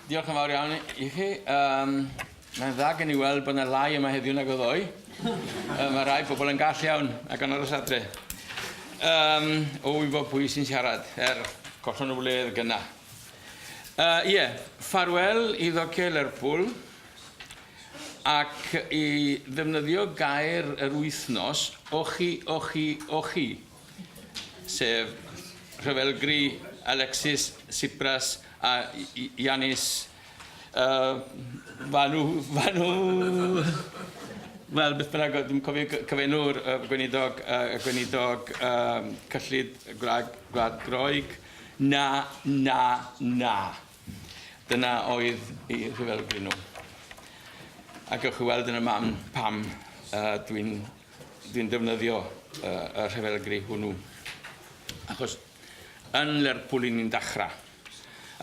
Diolch yn fawr iawn i chi. Um, mae'n dda gen i weld bod yna lai yma heddiw nag o ddoe. Um, mae rai pobl yn gall iawn ac yn aros adre. Um, o wybod pwy sy'n siarad, er collon y wledd gyna. Ie, uh, yeah, ffarwel i ddociau Lerpwl ac i ddefnyddio gair yr wythnos, ochi, ochi, ochi. sef Rhyfelgri, Alexis Tsipras a Yanis uh, Vanou, Vanou, wel, beth bynnag, dwi'n cofio cyfenw'r uh, gweinidog, uh, gweinidog um, cyllid gwlad, gwlad Groeg, na, na, na. Dyna oedd eu rhyfelgri nhw. A gewch chi weld yn y man pam uh, dwi'n Dwi'n defnyddio y rhyfelgri hwnnw, achos yn Lerpwl i ni'n dachrau.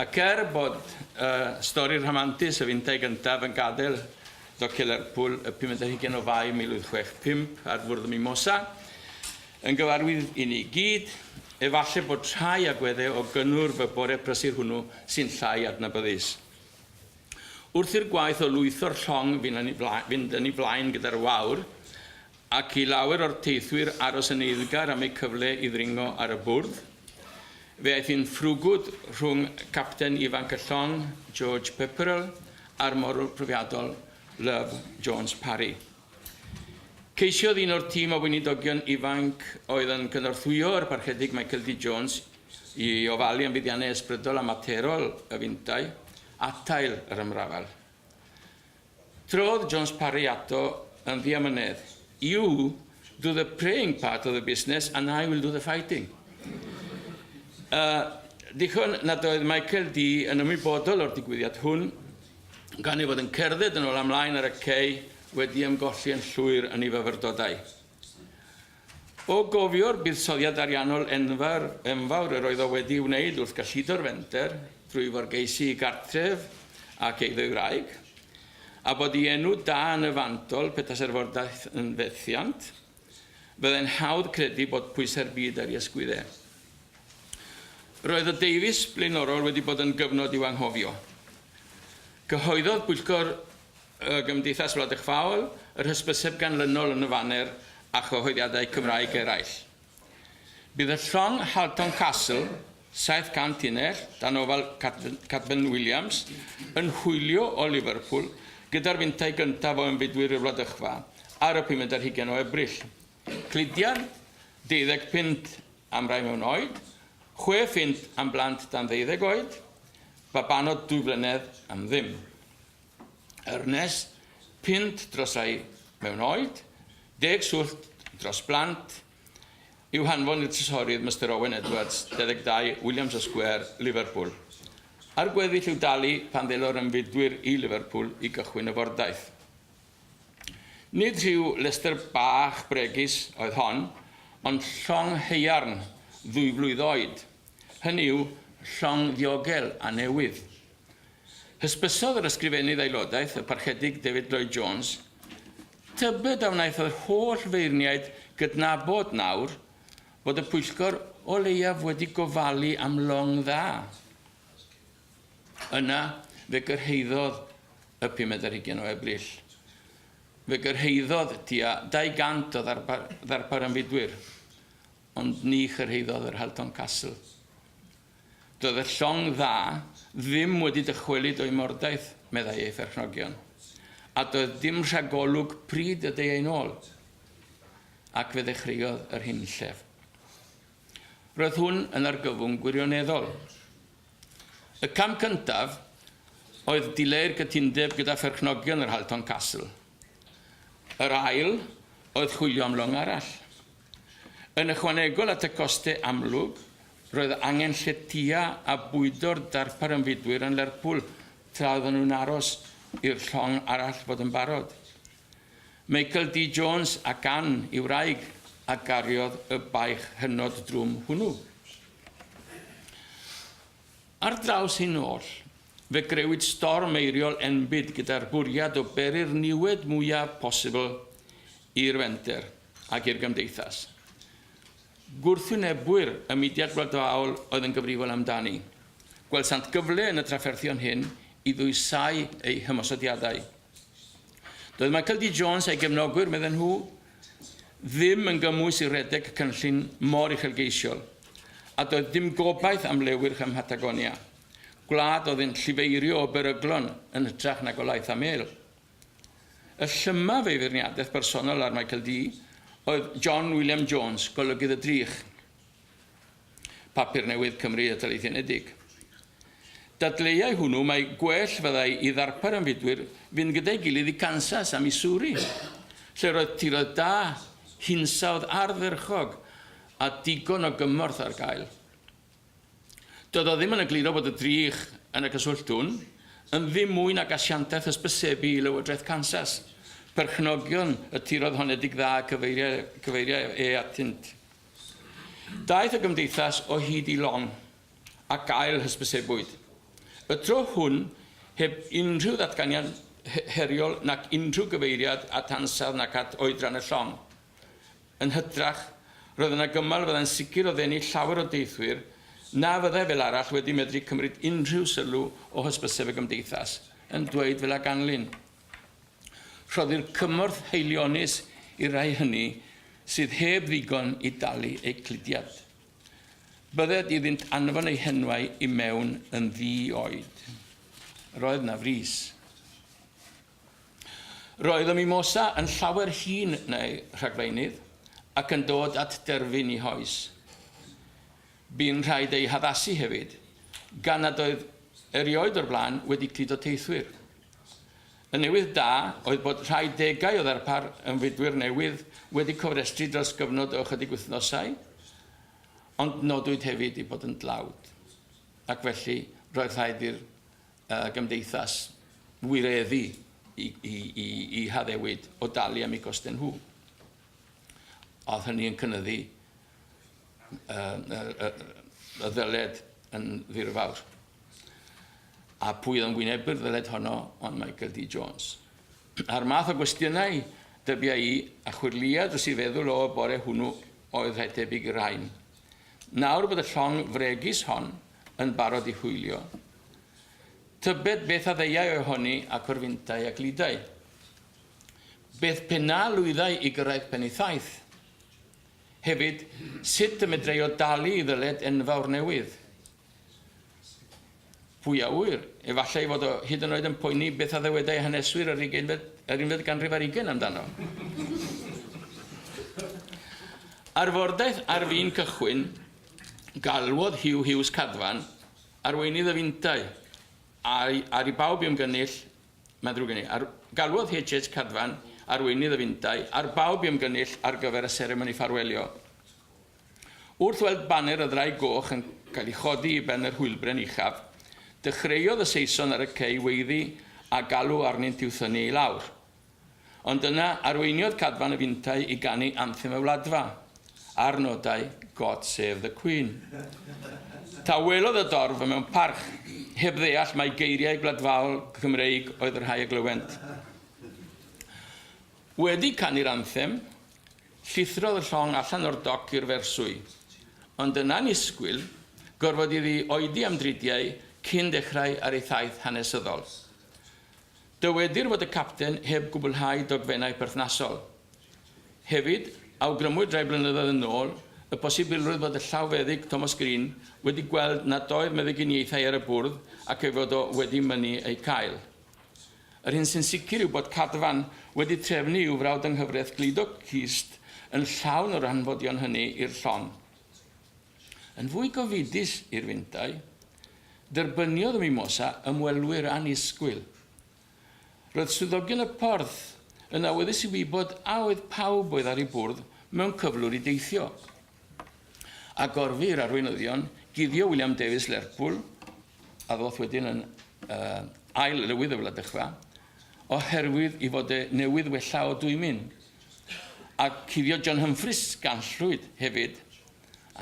Ac er bod y stori rhamantus y fintai gyntaf yn gadael dociau Lerpwl y pumed ar hugain o Fai 1865 ar fwrdd y Mimosa, yn gyfarwydd i ni gyd, efallai bod rhai agweddau o gynnwrf y bore prysur hwnnw sy'n llai adnabyddus. Wrth i'r gwaith o lwytho'r llong fynd yn ei flaen gyda'r wawr, ac i lawer o'r teithwyr aros yn eiddgar am eu cyfle i ddringo ar y bwrdd, fe aeth hi'n ffrwgwd rhwng capten ifanc y llong, George Pepperrell, a'r morwr profiadol, Love Jones Parry. Ceisiodd un o'r tîm o weinidogion ifanc oedd yn cynorthwyo'r Parchedig Michael D. Jones i ofalu am fuddiannau ysbrydol a materol y fintai, atael yr ymrafael. Trodd Jones Parry ato yn ddiamynedd, You do the praying part of the business and I will do the fighting. Uh, dichon nad oedd Michael D yn ymwybodol o'r digwyddiad hwn, gan ei fod yn cerdded yn ôl a mlaen ar y cei wedi ymgolli yn llwyr yn ei fyfyrdodau. O gofio'r buddsoddiad ariannol enfawr, enfawr yr oedd o wedi'i wneud wrth gyllido'r fenter drwy forgeisi i gartref ac eiddo'i wraig, a bod ei enw da yn y fantol petasai'r fordaith yn fethiant, byddai'n hawdd credu bod pwysau'r byd ar ei ysgwyddau. Roedd y deufis blaenorol wedi bod yn gyfnod i'w anghofio. Cyhoeddodd Bwyllgor y Gymdeithas Wladychfaol yr hysbyseb ganlynol yn y faner a chyhoeddiadau Cymraeg eraill. Bydd y llong Halton Castle, 700 tunnell, dan ofal Cadfan Williams, yn hwylio o Liverpool gyda'r fintai gyntaf o ymfudwyr i'r Wladychfa ar y pumed ar hugain o Ebrill. Cludiant, deuddeg punt am rai mewn oed, chwe phunt am blant dan ddeuddeg oed, babanod dwy flynedd am ddim. Ernest, punt dros rai mewn oed, deg swllt dros blant, i'w hanfon i'r trysorydd Mister Owen Edwards, 22 Williams Square, Liverpool. A'r gweddill i'w dalu pan ddelo'r ymfudwyr i Liverpool i gychwyn y fordaith. Nid rhyw lestr bach bregus oedd hon, ond llong haearn ddwyflwydd oed, hynny yw, llong ddiogel a newydd. Hysbysodd yr Ysgrifennydd Aelodaeth, y Parchedig David Lloyd Jones, tybed a wnaeth yr holl feirniaid gydnabod nawr fod y pwyllgor o leiaf wedi gofalu am long dda. Yna, fe gyrhaeddodd y pumed ar hugain o Ebrill. Fe gyrhaeddodd tua 200 o ddarpar, ddarpar ymfudwyr, ond ni chyrhaeddodd yr Halton Castle. Doedd y llong dda ddim wedi dychwelyd o'i mordaith, meddai ei pherchnogion, a doedd dim rhagolwg pryd y deuai'n ôl. Ac fe ddechreuodd yr hunllef. Roedd hwn yn argyfwng gwirioneddol. Y cam cyntaf oedd dileu'r cytundeb gyda pherchnogion yr Halton Castle. Yr ail oedd chwilio am long arall. Yn ychwanegol at y costau amlwg, roedd angen lletya a bwydo'r darpar ymfudwyr yn Lerpwl tra oedden nhw'n aros i'r llong arall fod yn barod. Michael D Jones ac Ann, ei wraig, a gariodd y baich hynod drwm hwnnw. Ar draws hyn oll, fe grëwyd storm eiriol enbyd gyda'r bwriad o beri'r niwed mwyaf posibl i'r fenter ac i'r gymdeithas. Gwrthwynebwyr y mudiad gwladfaol oedd yn gyfrifol amdani. Gwelsant gyfle yn y trafferthion hyn i ddwysáu eu hymosodiadau. Doedd Michael D Jones a'i gefnogwyr, medden nhw, ddim yn gymwys i redeg cynllun mor uchelgeisiol, a doedd dim gobaith am lewyrch ym Mhatagonia, gwlad oedd yn llifeirio o beryglon yn hytrach nag o laeth a mêl. Y llymaf ei feirniadaeth bersonol ar Michael D oedd John William Jones, golygydd y Drych. Papur newydd Cymru y Taleithiau Unedig. Dadleuai hwnnw mai gwell fyddai i ddarpar ymfudwyr fynd gyda'i gilydd i Kansas a Missouri, lle roedd tiroedd da, hinsawdd ardderchog a digon o gymorth ar gael. Doedd o ddim yn egluro bod y drych yn y cyswllt hwn yn ddim mwy nag asiantaeth hysbysebu i Lywodraeth Kansas, perchnogion y tiroedd honedig dda y cyfeiriai, cyfeiriai e atynt. Daeth y gymdeithas o hyd i long ac ail hysbysebwyd. Y tro hwn heb unrhyw ddatganiad heriol nac unrhyw gyfeiriad at ansawdd nac at oedran y llong. Yn hytrach, roedd yna gymal fyddai'n sicr o ddenu llawer o deithwyr na fyddai fel arall wedi medru cymryd unrhyw sylw o hysbyseb y gymdeithas, yn dweud fel a ganlyn. Rhoddir cymorth haelionus i'r rhai hynny sydd heb ddigon i dalu eu cludiad. Bydded iddynt anfon eu henwau i mewn yn ddi-oed. Roedd 'na frys. Roedd y mimosa yn llawer hŷn na'i rhagflaenydd ac yn dod at derfyn ei hoes. Bu'n rhaid ei haddasu hefyd, gan nad oedd erioed o'r blaen wedi cludo teithwyr. Y newydd da oedd bod rhai degau o ddarpar ymfudwyr newydd wedi cofrestru dros gyfnod o ychydig wythnosau, ond nodwyd hefyd eu bod yn dlawd, ac felly roedd rhaid i'r gymdeithas wireddu i, i, i, i haddewid o dalu am eu costau nhw. Oedd hynny yn cynyddu y, y, y, y ddyled yn ddirfawr. A pwy oedd yn wynebu'r ddyled honno ond Michael D. Jones. A'r math o gwestiynau dybia i a chwyrlïa dros i feddwl o y bore hwnnw oedd rhai tebyg i'r rhain. Nawr bod y llong fregus hon yn barod i hwylio, tybed beth a ddeuai ohoni ac o'r fintai a gludai? Beth pe na lwyddai i gyrraedd pen ei thaith? Hefyd, sut y medrai o dalu i ddyled enfawr newydd? Pwy a ŵyr, efallai ei fod o hyd yn oed yn poeni beth a ddywedai haneswyr yr ugeinfed, yr unfed ganrif ar hugain amdano. Ar fordaith ar fin cychwyn, galwodd Hugh Hughes Cadfan, arweinydd y fintai, ar, ar i bawb i ymgynnull, mae'n ddrwg gen i, ar, galwodd H.H. Cadfan, arweinydd y fintai, ar bawb i ymgynnull ar gyfer y seremoni ffarwelio. Wrth weld baner y Ddraig Goch yn cael ei chodi i ben yr hwylbren uchaf, dechreuodd y Saeson ar y cei weiddi a galw arnynt i'w thynnu i lawr. Ond yna, arweiniodd Cadfan y fintai i ganu anthem y Wladfa, a'r nodau God Save the Queen. Tawelodd y dorf mewn parch, heb ddeall mai geiriau gwladfaol Cymreig oedd y rhai a glywent. Wedi canu'r anthem, Llithrodd y llong allan o'r doc i'r Ferswy, ond yn annisgwyl, gorfod iddi oedi am dridiau cyn dechrau ar ei thaith hanesyddol. Dywedir fod y capten heb gwblhau dogfennau perthnasol. Hefyd, awgrymwyd rai blynyddoedd yn ôl y posibilrwydd fod y llawfeddyg Thomas Green wedi gweld nad oedd meddyginiaethau ar y bwrdd ac ei fod o wedi mynnu eu cael. Yr hyn sy'n sicr yw bod Cadfan wedi trefnu i'w frawd yng nghyfraith gludo cist yn llawn o'r hanfodion hynny i'r llong. Yn fwy gofidus i'r fintai, derbyniodd y Mimosa ymwelwyr annisgwyl. Roedd swyddogion y porth yn awyddus i wybod a oedd pawb oedd ar ei bwrdd mewn cyflwr i deithio. A gorfu i'r arweinyddion guddio William Davies Lerpwl, a ddoth wedyn yn uh, ail lywydd y wladychfa, oherwydd i fod e newydd wella o dwymyn. A cuddio John Humphreys ganllwyd hefyd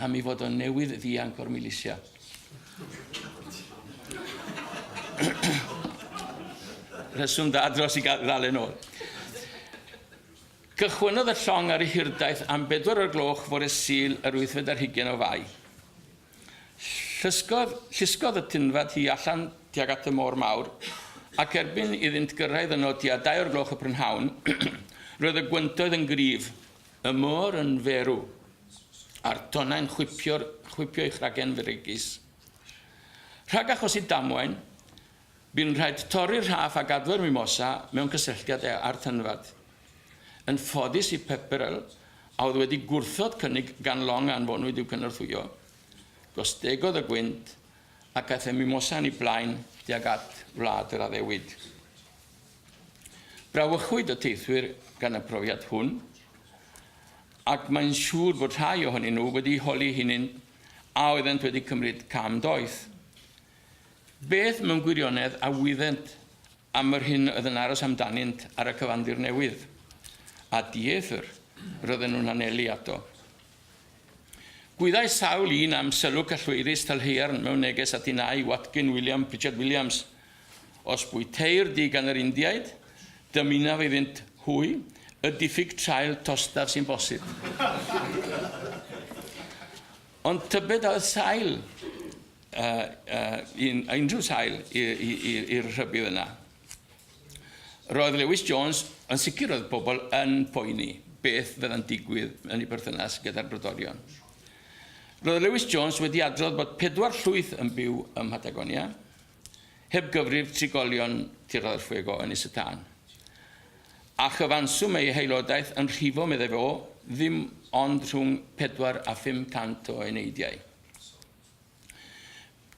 am i fod o newydd ddianc o'r milisia. Rheswm da dros i ddal yn ôl. Cychwynnodd y llong ar ei hurdaith am bedwar o'r gloch fore Sul yr wythfed ar hugain o Fai. Llusgodd, llusgodd y tinfad hi allan tuag at y môr mawr, ac erbyn iddynt gyrraedd yno tua 2 o'r gloch y prynhawn, roedd y gwyntoedd yn gryf, y môr yn ferw, a'r tonnau'n chwipio'r, chwipio'i chragen fregus. Rhag achosi damwain, bu'n rhaid torri'r rhaff a gadw'r Mimosa mewn cysylltiad â'r tynfad. Yn ffodus i Pepperell, a oedd wedi gwrthod cynnig gan long a anfonwyd i'w cynorthwyo, gostegodd y gwynt ac aeth y Mimosa yn ei blaen tuag at wlad yr addewid. Brawychwyd y teithwyr gan y profiad hwn, ac mae'n siŵr bod rhai ohonyn nhw wedi holi hunain a oeddent wedi cymryd cam doeth. Beth mewn gwirionedd a wyddent am yr hyn oedd yn aros amdanynt ar y cyfandir newydd, a dieithr roedden nhw'n anelu ato? Gwyddai sawl un am sylw cellweirus Talhaearn mewn neges at un ai Watkin William Pritchard Williams, Os bwyteir di gan yr Indiaid, dymunaf iddynt hwy y diffyg traul tostaf sy'n bosib. Ond tybed a oedd sail, uh, uh, un, unrhyw sail i'r rhybudd yna. Roedd Lewis Jones yn sicr roedd pobl yn poeni beth fydda'n digwydd yn ei berthynas gyda'r brodorion. Roedd Lewis Jones wedi adrodd bod pedwar llwyth yn byw ym Mhatagonia, heb gyfrif trigolion Tierra del Fuego Ynys y Tân. A chyfanswm ei haelodaeth yn rhifo, meddai fo, ddim ond rhwng 4 a 500 o eneidiau.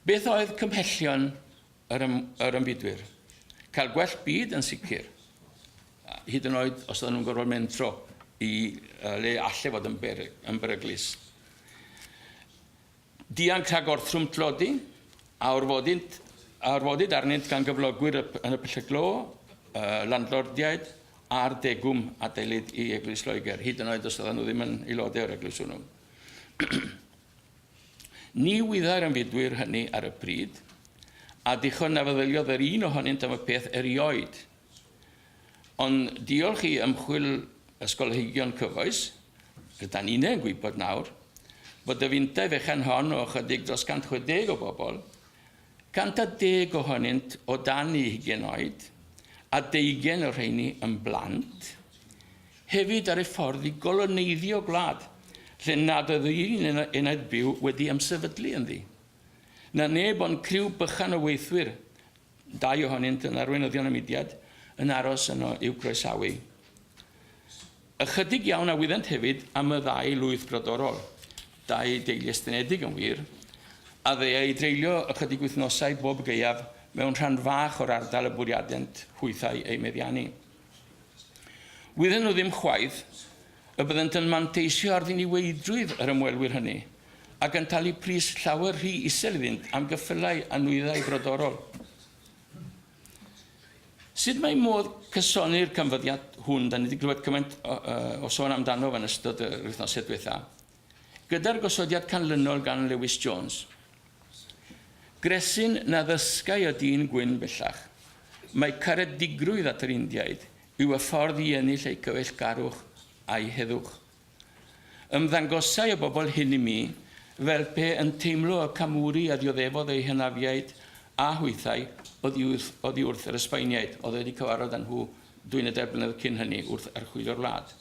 Beth oedd cymhellion yr, ym, yr ymfudwyr? Cael gwell byd yn sicr, hyd yn oed os oedden nhw'n gorfod mentro i uh, le alle fod yn, ber, yn beryglus. Dianc rhag orthrwm tlodi, a orfodid, a orfodid arnynt gan gyflogwyr yn y pyllau glo, uh, landlordiaid a'r degwm a delid i Eglwys Loegr, hyd yn oed os oedden nhw ddim yn aelodau o'r eglwys hwnnw. Ni wyddai'r ymfudwyr hynny ar y pryd, a dichon na feddyliodd yr un ohonynt am y peth erioed. Ond diolch i ymchwil ysgolheigion cyfoes, rydan ni'n yn gwybod nawr, bod y fintai fechan hon o ychydig dros 160 o bobl, 110 ohonynt o dan i hugain oed, a deugain o'r rheini yn blant, hefyd ar ei ffordd i goloneiddio gwlad lle nad oedd un enaid byw wedi ymsefydlu ynddi. Na neb ond criw bychan o weithwyr, dau ohonynt yn arweinyddion y mudiad, yn aros yno i'w croesawu. Ychydig iawn a wyddent hefyd am y ddau lwyth brodorol, dau deulu estynedig yn wir, a ddeuai i dreulio ychydig wythnosau bob gaeaf mewn rhan fach o'r ardal y bwriadent hwythau ei meddiannu. Wydden nhw ddim chwaith y byddent yn manteisio ar ddiniweidrwydd yr ymwelwyr hynny ac yn talu pris llawer rhy isel iddynt am gyffylau a nwyddau brodorol. Sut mae modd cysoni'r canfyddiad hwn, da ni wedi clywed cymaint o, o sôn amdano yn ystod yr wythnosau diwetha, gyda'r gosodiad canlynol gan Lewis Jones? Gresyn na ddysgai y dyn gwyn bellach. Mae caredigrwydd at yr Indiaid yw y ffordd i ennill eu cyfeillgarwch a'u heddwch. Ymddangosai y bobl hyn i mi fel pe yn teimlo y camwri a ddioddefodd eu hynafiaid a hwythau oddi wrth, oddi wrth yr Ysbaeniaid oedd wedi cyfarfod â nhw dwy neu dair blynedd cyn hynny wrth archwilio'r wlad.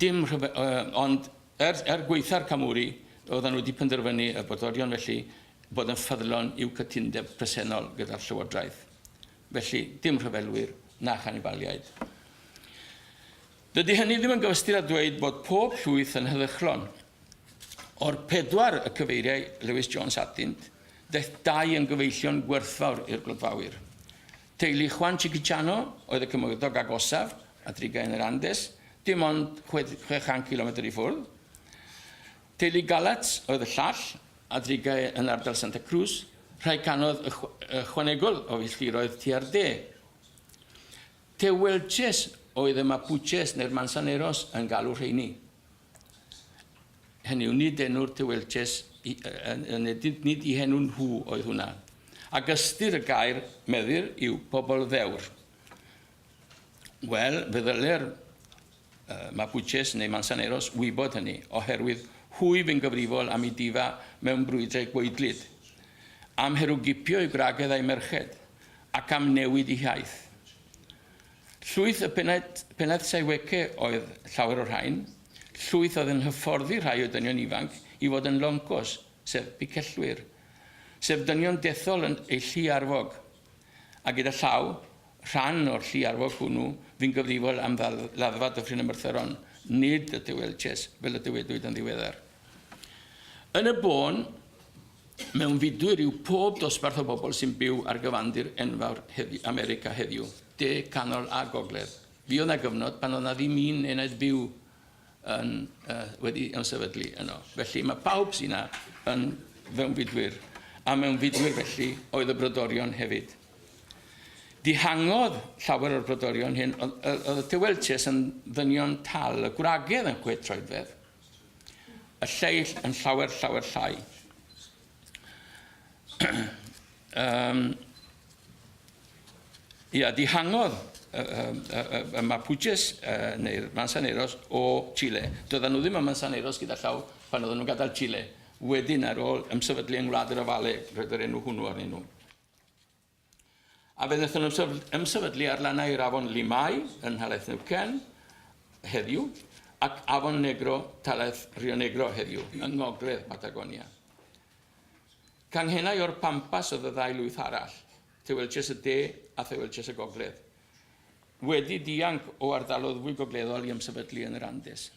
Dim rhyfe, uh, ond er, er gweitha'r camwri, oedden nhw wedi penderfynu y brodorion felly bod yn ffyddlon i'w cytundeb presennol gyda'r llywodraeth. Felly, dim rhyfelwyr na chanibaliaid. Dydy hynny ddim yn gyfystyr â dweud bod pob llwyth yn heddychlon. O'r pedwar y cyfeiriai Lewis Jones atynt, daeth dau yn gyfeillion gwerthfawr i'r glodfawyr. Teulu Juan Chiquichano oedd y cymydog agosaf a drigai yn yr Andes, dim ond 600 cilometr i ffwrdd. Teulu Galatz oedd y llall, a drigai yn ardal Santa Cruz, rhai cannoedd ychwanegol o filltiroedd tua'r de. Tehuelches oedd y Mapuches neu'r Manzaneros yn galw rheini. Hynny yw, nid enw'r Tehuelches, nid, nid i henw nhw oedd hwnna. Ac ystyr y gair meddir yw pobl ddewr. Wel, fe ddyle'r uh, Mapuches neu Manzaneros wybod hynny, oherwydd hwy fu'n gyfrifol am eu difa mewn brwydrau gwaedlyd. Am herwgipio eu gwragedd a'u merched, ac am newid eu hiaith. Llwyth y pennaeth, pennaeth Saiweke oedd llawer o'r rhain, llwyth oedd yn hyfforddi rhai o dynion ifanc i fod yn loncos, sef picellwyr, sef dynion dethol yn eu llu arfog, a gyda llaw, rhan o'r llu arfog hwnnw fu'n gyfrifol am laddfa Dyffryn y Merthyron, nid y Tehuelches, fel y dywedwyd yn ddiweddar. Yn y bôn, mewnfudwyr yw pob dosbarth o bobl sy'n byw ar gyfandir enfawr heddi, America heddiw, de, canol a gogledd. Fuodd 'na gyfnod pan oedd 'na ddim un enaid byw yn, uh, wedi ymsefydlu yno. Felly mae pawb sy'n yna yn fewnfudwyr, a mewnfudwyr felly oedd y brodorion hefyd. Dihangodd llawer o'r brodorion hyn, oedd y Tehuelches yn ddynion tal, y gwragedd yn chwe troedfedd, y lleill yn llawer, llawer llai. um, ia, dihangodd y, y, y, y Mapuches uh, neu'r Manzaneros o Chile. Doedden nhw ddim yn Manzaneros gyda llaw pan oedden nhw'n gadael Chile. Wedyn ar ôl ymsefydlu yng Ngwlad yr Afale, roedd yr enw hwnnw arnyn nhw. A fe wnaethon nhw ymsefydlu ar lannau'r afon Limay yn nhalaith Neuquén heddiw, ac afon Negro, talaith Rio Negro heddiw, yng ngogledd Patagonia. Canghennau o'r Pampas oedd y ddau lwyth arall, Tehuelches y De a Thehuelches y Gogledd, wedi dianc o ardaloedd fwy gogleddol i ymsefydlu yn yr Andes.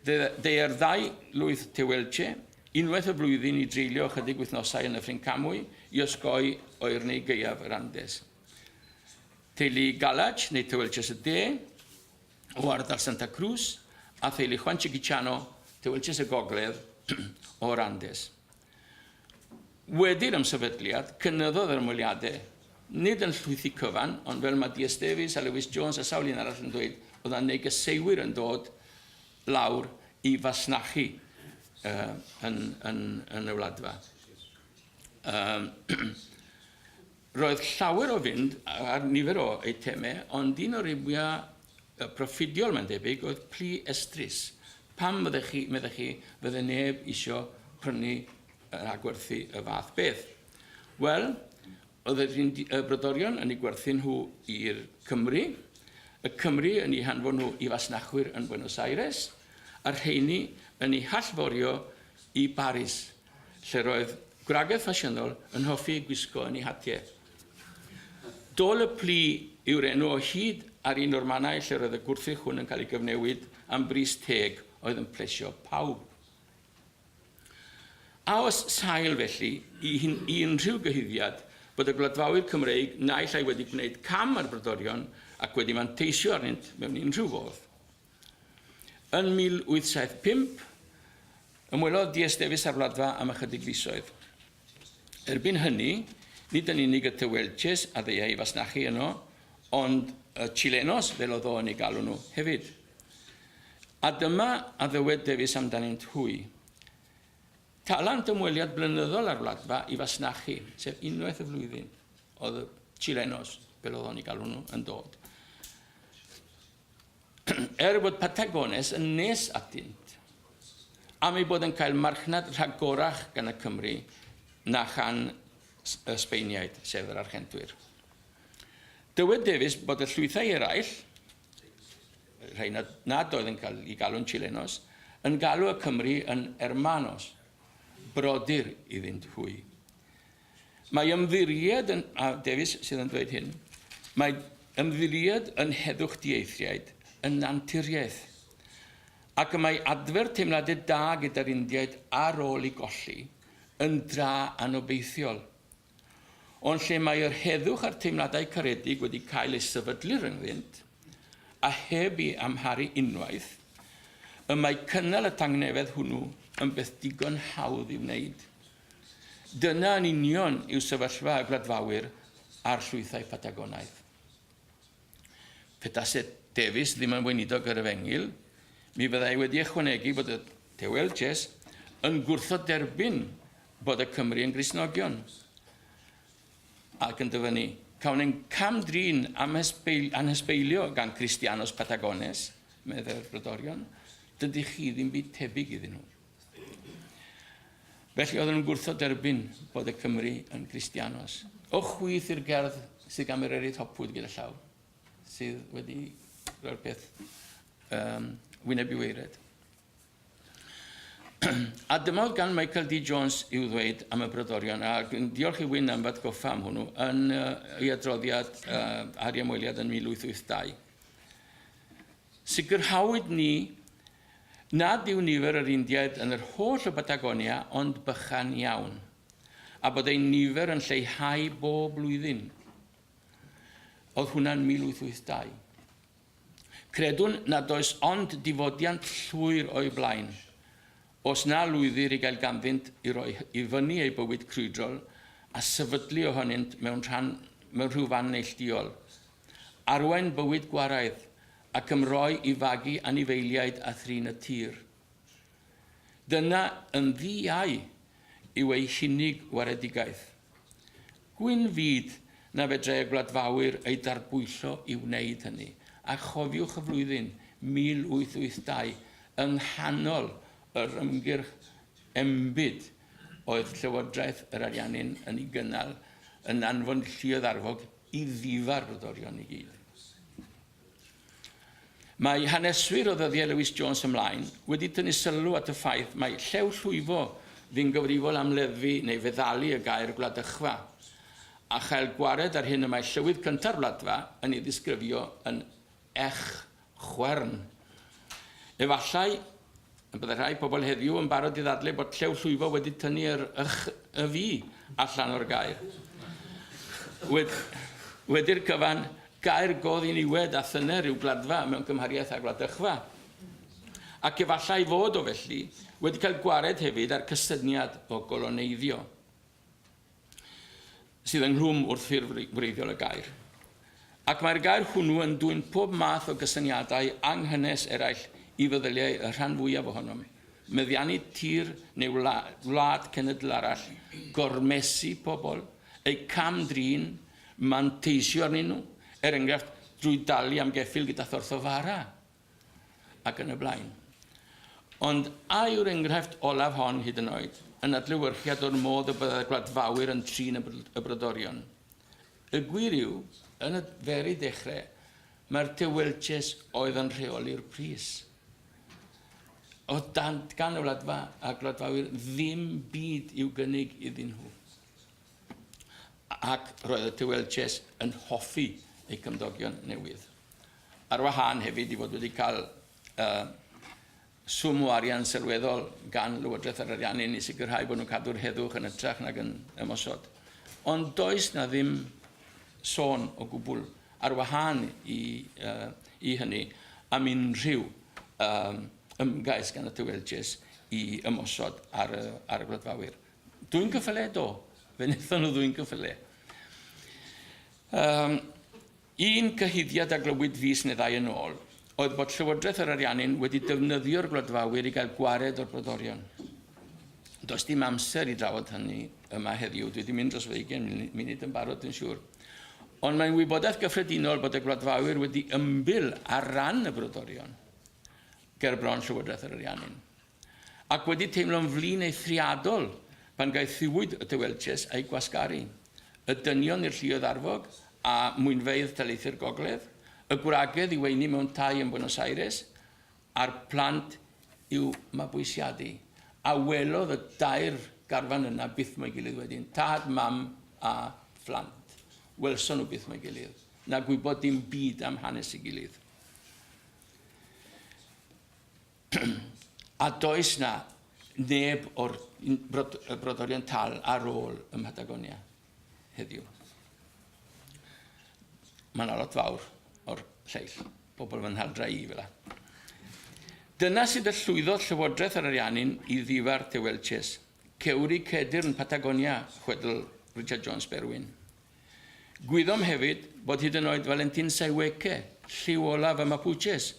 Deuai'r ddau lwyth Tehuelche unwaith y flwyddyn i dreulio ychydig wythnosau yn Nyffryn Camwy i osgoi oerni gaeaf yr Andes. Teulu Galach, neu Tehuelches y De, o ardal Santa Cruz, a theulu Juan Chiquichano, Tehuelches y Gogledd, o'r Andes. Wedi'r ymsefydliad, cynyddodd yr ymweliadau, nid yn llwythi cyfan, ond fel mae DS Davies a Lewis Jones a sawl un arall yn dweud, oedd yna negeseuwyr yn dod lawr i fasnachu uh, yn, yn, yn y wladfa. Um, roedd llawer o fynd ar nifer o eitemau, ond un o'r fwyaf proffidiol mae'n debyg oedd plu estrys. Pam fyddech chi, meddech chi, fydde neb isio prynu a gwerthu y fath beth? Wel, oedd yr y brodorion yn eu gwerthu nhw i'r Cymry, y Cymry yn eu hanfon nhw i fasnachwyr yn Buenos Aires, a'r rheini yn eu hallforio i Baris, lle roedd gwragedd ffasiynol yn hoffi eu gwisgo yn eu hatiau. Dôl y Plu yw'r enw o hyd ar un o'r mannau lle roedd y gwrthrych hwn yn cael ei gyfnewid am bris teg oedd yn plesio pawb. A oes sail felly i, i unrhyw gyhuddiad bod y gwladfawyr Cymreig naill ai wedi gwneud cam ar brodorion ac wedi manteisio arnynt mewn unrhyw fodd? Yn 1875, ymwelodd D.S. Davies â'r Wladfa am ychydig fisoedd. Erbyn hynny, nid yn unig y Tehuelches a ddeuai i fasnachu yno, ond y Chilenos, fel oedd o yn eu galw nhw, hefyd. A dyma a ddywed Davies amdanynt hwy. Talant ymweliad blynyddol â'r Wladfa i fasnachu, sef unwaith y flwyddyn, oedd y Chilenos, fel oedd o'n eu galw nhw, yn dod. Er bod Patagones yn nes atynt, am ei bod yn cael marchnad rhagorach gan y Cymry na chan y Sbaeniaid, sef yr Archentwyr. Dywed Davies bod y llwythau eraill, rhai nad, nad oedd yn cael eu galw'n Chilenos, yn galw y Cymry yn hermanos, brodyr iddynt hwy. Mae ymddiried yn, a Davies sydd yn dweud hyn, mae ymddiried yn heddwch dieithriaid yn anturiaeth, ac y mae adfer teimladau da gyda'r Indiaid ar ôl i golli yn dra anobeithiol. Ond lle mae yr heddwch a'r teimladau caredig wedi cael eu sefydlu rhyngddynt, a heb i amharu unwaith, y mae cynnal y tangnefedd hwnnw yn beth digon hawdd i'w wneud. Dyna yn union yw sefyllfa y gwladfawyr a'r llwythau Patagonaidd. Petase Davies ddim yn weinidog yr Efengyl, mi fyddai wedi ychwanegu bod y Tehuelches yn gwrthod derbyn bod y Cymry yn Gristnogion. Ac yn dyfynnu, cawn ein cam-drin anhysbeilio gan Cristianos Patagones, meddai'r brodorion, dydych chi ddim byd tebyg iddyn nhw. Felly oedden nhw'n gwrthod derbyn bod y Cymry yn Gristianos. O chwith i'r gerdd sydd gan Mererid Hopwood gyda llaw, sydd wedi rhoi'r peth um, wyneb i weired. A dyma oedd gan Michael D. Jones i'w ddweud am y brodorion, a diolch i Wyn am f'atgoffa am hwnnw, yn uh, ei adroddiad uh, ar ei ymweliad yn 1882. Sicrhawyd ni nad yw nifer yr Indiaid yn yr holl o Batagonia ond bychan iawn, a bod ein nifer yn lleihau bob blwyddyn. Oedd hwnna'n 1882. Credwn nad oes ond difodiant llwyr o'u blaen, os na lwyddir i gael ganddynt i roi i fyny eu bywyd crwydrol a sefydlu ohonynt mewn rhan mewn rhyw fan neillduol, arwain bywyd gwaraidd ac ymroi i fagu anifeiliaid a thrin y tir. Dyna yn ddi-iau yw eu hunig waredigaeth. Gwyn fyd na fedrai y gwladfawyr eu darbwyllo i wneud hynny, a chofiwch y flwyddyn 1882 yng nghanol yr ymgyrch enbyd oedd Llywodraeth yr Ariannin yn ei gynnal yn anfon lluoedd arfog i ddifa'r brodorion i gyd. Mae haneswyr o ddyddiau Lewis Jones ymlaen wedi tynnu sylw at y ffaith mai Llew Llwyfo fu'n gyfrifol am leddfu neu feddalu y gair gwladychfa, a chael gwared ar hyn y mae llywydd cynta'r Wladfa yn ei ddisgrifio yn ech chwern. Efallai y byddai rhai pobl heddiw yn barod i ddadlau bod Llew Llwyfo wedi tynnu yr ych y fi allan o'r gair. Wed, wedi'r cyfan, gair go ddiniwed a thyner yw gwladfa mewn cymhariaeth â gwladychfa. Ac efallai fod o felly wedi cael gwared hefyd â'r cysyniad o goloneiddio. sydd ynghlwm wrth ffurf wreiddiol y gair. Ac mae'r gair hwnnw yn dwyn pob math o gysyniadau anghynnes eraill i feddyliau y rhan fwyaf ohonom, meddiannu tir neu wlad cenedl arall, gormesu pobl, eu cam-drin, manteisio arnyn nhw, er enghraifft drwy dalu am geffyl gyda thorth o fara, ac yn y blaen. Ond a yw'r enghraifft olaf hon, hyd yn oed, yn adlewyrchiad o'r modd y byddai gwladfawyr yn trin y brodorion? Y gwir yw, yn y very dechrau, mae'r Tehuelches oedd yn rheoli'r pris. Oedd dan, gan y wladfa a gwladfawyr ddim byd i'w gynnig iddyn nhw. Ac roedd y Tehuelches yn hoffi eu cymdogion newydd. Ar wahân hefyd i fod wedi cael uh, swm o arian sylweddol gan Lywodraeth yr Ariannin i sicrhau bod nhw'n cadw'r heddwch yn ytrach nag yn ymosod. Ond does na ddim sôn o gwbl ar wahân i, uh, i hynny am unrhyw um, ymgais gan y Tehuelches i ymosod ar y, ar y gwladfawyr. Dwyn cyffyle, do. Fe wnaethon nhw ddwyn cyffyle. Um, Un cyhuddiad a glywyd fis neu ddau yn ôl oedd bod Llywodraeth yr Ariannin wedi defnyddio'r gwladfawyr i gael gwared o'r brodorion. Does dim amser i drafod hynny yma heddiw, dwi wedi mynd dros fy ugain munud yn barod dwi'n siŵr. Ond mae'n wybodaeth gyffredinol bod y gwladfawyr wedi ymbil ar ran y brodorion ger bron Llywodraeth yr Ariannin. ac wedi teimlo'n flin eithriadol pan gaethiwyd y Tehuelches a'u gwasgaru, y dynion i'r lluoedd arfog a mwynfeydd taleithiau'r gogledd, y gwragedd i weini mewn tai yn Buenos Aires, a'r plant i'w mabwysiadu. A welodd y dair garfan yna byth mo'i gilydd wedyn, tad, mam a phlant. Welson nhw byth mo'i gilydd, na gwybod dim byd am hanes ei gilydd. A does na neb o'r brodorion tal ar ôl ym Mhatagonia heddiw. Mae yna lot fawr o'r lleill, pobl fy nhaldra i fel Dyna sydd y llwyddodd Llywodraeth yr Ariannin i ddifa'r Tehuelches. Cewri cedyrn Patagonia, chwedl Richard Jones Berwyn. Gwyddom hefyd bod hyd yn oed Valentin Sayhueque, lliw olaf y Mapuches,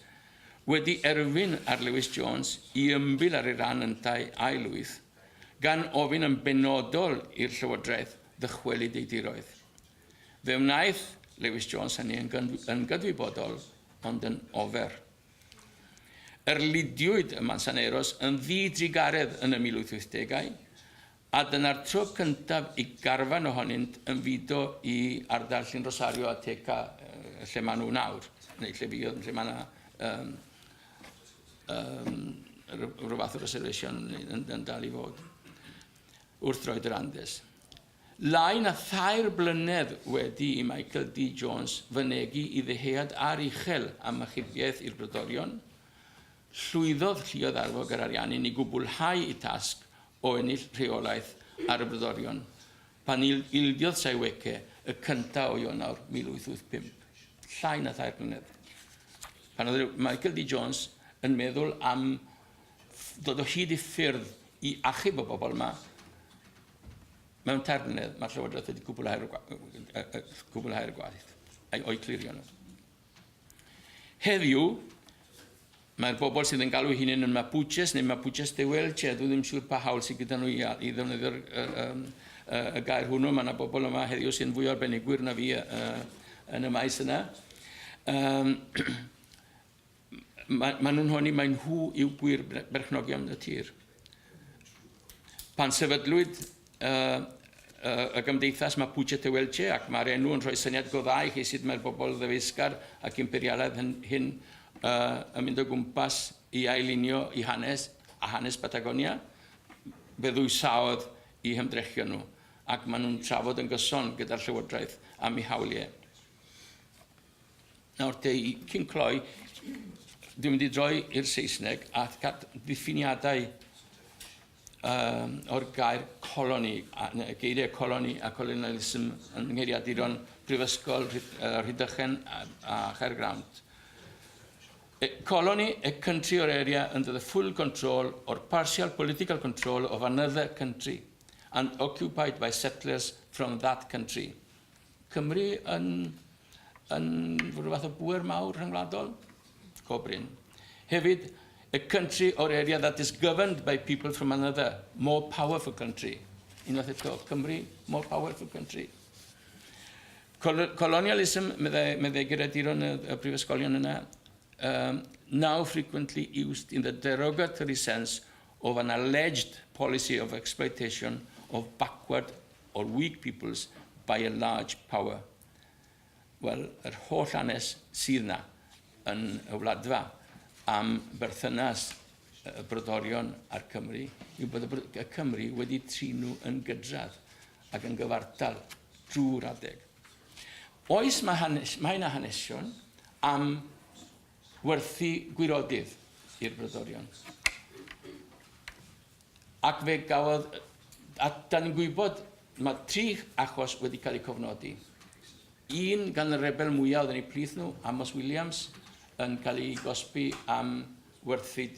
wedi erfyn ar Lewis Jones i ymbil ar ei ran yntau a'i lwyth, gan ofyn yn benodol i'r llywodraeth ddychwelyd ei diroedd. Fe wnaeth Lewis Jones hynny yn gydwybodol, ond yn ofer. Erlidiwyd y Manzaneros yn ddi-drugaredd yn y 1880au, A dyna'r tro cyntaf i garfan ohonynt ymfudo i ardal Llyn Rosario a Teca, lle maen nhw nawr, neu lle fuodd, lle mae yna rhyw fath o reservation yn dal i fod, wrth droed yr Andes. Lai na thair blynedd wedi i Michael D Jones fynegi i ddyhead aruchel am achubiaeth i'r brodorion, llwyddodd lluoedd arfog yr Ariannin i gwblhau eu tasg o ennill rheolaeth ar y brodorion pan ildiodd Sayhueque y cyntaf o Ionawr 1885. Llai na thair blynedd. Pan oedd Michael D Jones yn meddwl am ddod o hyd i ffyrdd i achub y bobl yma, mewn tair blynedd mae'r Llywodraeth wedi cwblhau'r gwaith o'i clirio nhw. Heddiw, mae'r bobl sydd yn galw eu hunain yn Mapuches neu Mapuches Tehuelche, dwi ddim siŵr pa hawl sydd gyda nhw i, i ddefnyddio'r y, y, y gair hwnnw. Mae yna bobl yma heddiw sy'n fwy arbenigwyr na fi yn y maes yna. Mae nhw'n honni mai nhw yw gwir berchnogion y tir. Pan sefydlwyd y gymdeithas Mapuche Tehuelche, ac mae'r enw yn rhoi syniad go dda i chi sut mae'r bobl ddyfeisgar ac imperialaidd hyn, hyn yn mynd o gwmpas i ailunio i hanes a hanes Patagonia, fe ddwysaodd eu hymdrechion nhw, ac maen nhw'n trafod yn gyson gyda'r llywodraeth am eu hawliau. Nawr te, cyn cloi, dwi'n mynd i droi i'r Saesneg a diffiniadau o'r gair coloni, y geiriau coloni a colonialism yn ngeiriaduron Prifysgol Rhydychen a Chaergrawnt. A colony, a country or area under the full control or partial political control of another country and occupied by settlers from that country. Cymru yn, yn rhyw fath o bŵer mawr rhyngwladol? Go brin. Hefyd, a country or area that is governed by people from another, more powerful country. Unwaith eto, Cymru, more powerful country. Colonialism, meddai geiriaduron y prifysgolion yna, now frequently used in the derogatory sense of an alleged policy of exploitation of backward or weak peoples by a large power. Wel, yr holl hanes sydd 'na yn y Wladfa am berthynas y brodorion a'r Cymry yw bod y Cymry wedi trin nhw yn gydradd ac yn gyfartal drwy'r adeg. Oes, mae, hanes, mae yna hanesion am werthu gwirodydd i'r brodorion. Ac fe gafodd, a da ni'n gwybod, mae tri achos wedi cael eu cofnodi. Un gan y rebel mwyaf oedd yn eu plith nhw, Amos Williams, yn cael ei gosbi am werthu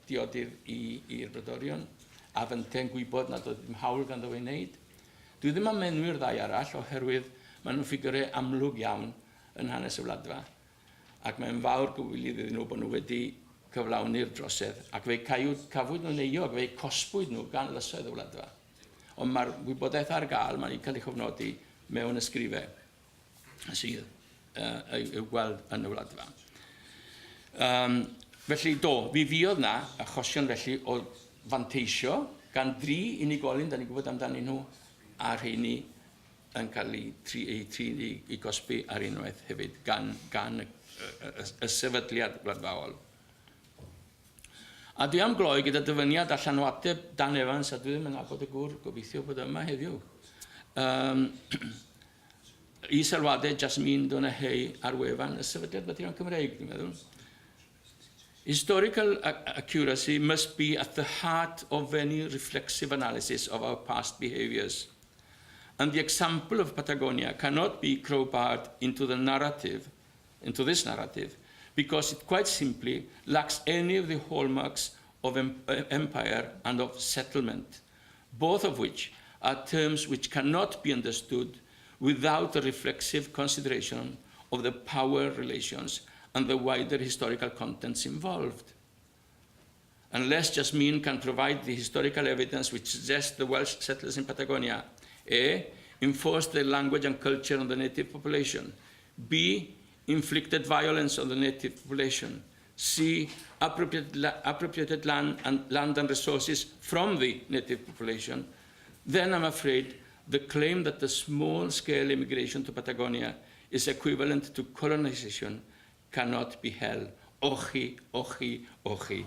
diodydd i'r brodorion, a fynte'n gwybod nad oedd ddim hawl ganddo fe wneud. Dwi ddim am enwi'r ddau arall oherwydd maen nhw'n ffigurau amlwg iawn yn hanes y Wladfa. Ac mae'n fawr gywilydd iddyn nhw bod nhw wedi cyflawni'r drosedd, ac fe'u caiwyd, cafwyd nhw'n euog, fe'u cosbwyd nhw gan lysoedd y Wladfa. Ond mae'r wybodaeth ar gael, mae'n cael ei chofnodi mewn ysgrifau sydd i'w gweld yn y Wladfa. Felly, do, fi fuodd na achosion felly o fanteisio gan dri unigolyn, da ni'n gwybod amdanyn nhw, a rheini yn cael eu, tri, eu trin i, i gosbi ar unwaith hefyd gan, gan y, y, y, y sefydliad gwladfaol. A dwi am gloi gyda dyfyniad allan o ateb Dan Evans, a dwi ddim yn nabod y gŵr, gobeithio bod yma heddiw. I sylwadau Jasmine Donahey ar wefan y Sefydliad Materion Cymreig, dwi'n meddwl. Historical accuracy must be at the heart of any reflexive analysis of our past behaviours. And the example of Patagonia cannot be crowbarred into the narrative, into this narrative, because it quite simply lacks any of the hallmarks of empire and of settlement, both of which are terms which cannot be understood without a reflexive consideration of the power relations and the wider historical contents involved. Unless Jasmine can provide the historical evidence which suggests the Welsh settlers in Patagonia, A, enforced their language and culture on the native population, B, inflicted violence on the native population, C, appropriated land and resources from the native population, Then I'm afraid the claim that the small-scale immigration to Patagonia is equivalent to colonization cannot be held. Ochi, ochi, ochi.